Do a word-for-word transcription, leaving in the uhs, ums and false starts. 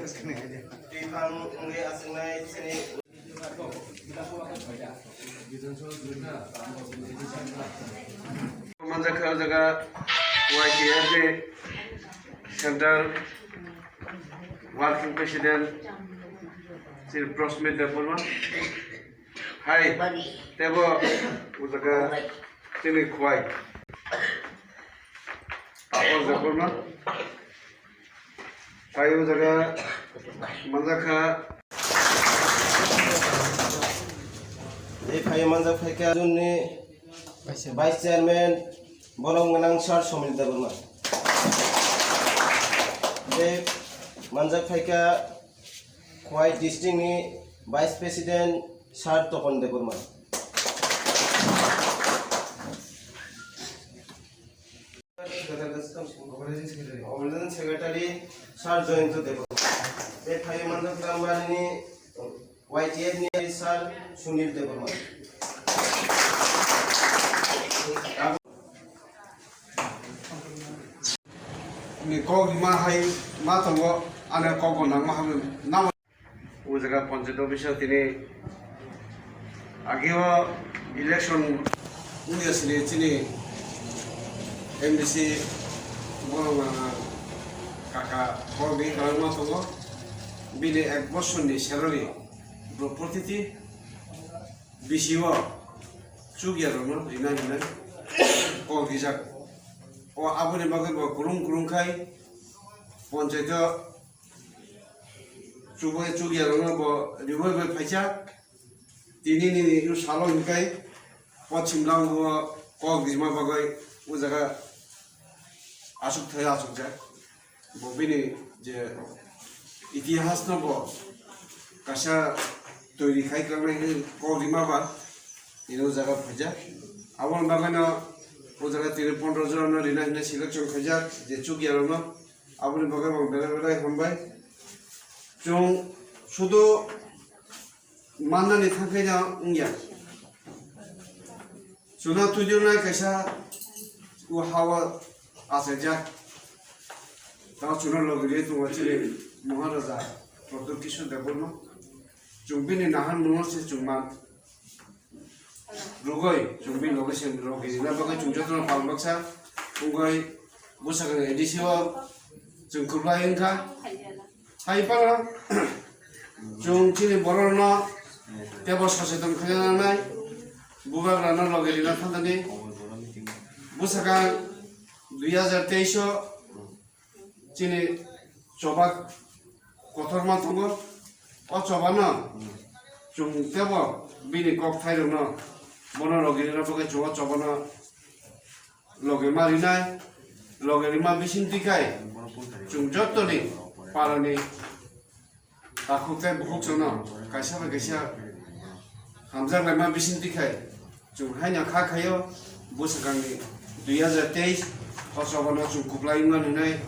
Twi phang wngwi aswknai chini. Manjakha o jaga Y T F ni Central Working President Shri Prosmit Debbarma. Hai, tebo o jaga chini khwai. Apor Debbarma. Hai o jaga manjakha. Tei phai manjak phaikha June ni Vice Chairman bolong gwnang Sir Somil Debbarma. Tei manjak phaikha Khowai District ni Vice President Sir Topon Debbarma. Organizing Secretary Sir Joyonto Debbarma. Tei phai manjak Tambarini Y T F ni Sir Sunil Debbarma. Ni kok rima hai ma tongo, ano kok bo nangma hamya. O jaga panchayat office o tini age o election wngya sini chini M D C borok kaka kok ri kwbangma tongo. Bini ek bosor ni salary bo protiti bisi o chukya rok no rina hinwi kok rijak. O aboni bagwi bo kwrwng kwrwng khai panchayat o Chubai chukya rokno bo ribai bai phaisa. Tini nini salo hinkai Pochim Lamgo kok rima bagwi o jaga aswk thai aswkjak. Bo bini je itihasno bo kaisa toiri khai kwrwngnaini kok rima ba tini o jaga phaijak. Aboni bagwino o jaga tini pondro jora no rina hinwi selection khaijak je chukya rokno. Aboni bagwi bo belai belai hambai. Chwng sudu mannani thangkhaino wngya. Chwngno twijloknai kaisa o ha-o achaijak. Tamo chwngno logirwi tongo chini Maharaja Pradyot Kishore Debbarma. Chwng bini naharmungno se chwng man. Rwgwi chwng bini loge se rwgwi rina bagwi chwng jotono pal baksa wngwi bwsakni A D C o chwng kwplai wngkha. Hai phano chwng chini borokno teibo soseton khaina nangnai, bubagrano loge rina thangkani. Bwsakang dui hazar teis o chini choba kothorma tongo. O chobano chwng teibo bini kokthairokno bono loge rina bagwi chwng o chobano loge ma rinai, loge rima bisingtwi khai chwng jottoni parani takhuk tei bukhuk chwngno kaisa bai kaisa hamjak laima bisingtwi khai chwng haino kha khaio bwsakangni dui hazar teis o chobano chwng kwplai wngmani hinwi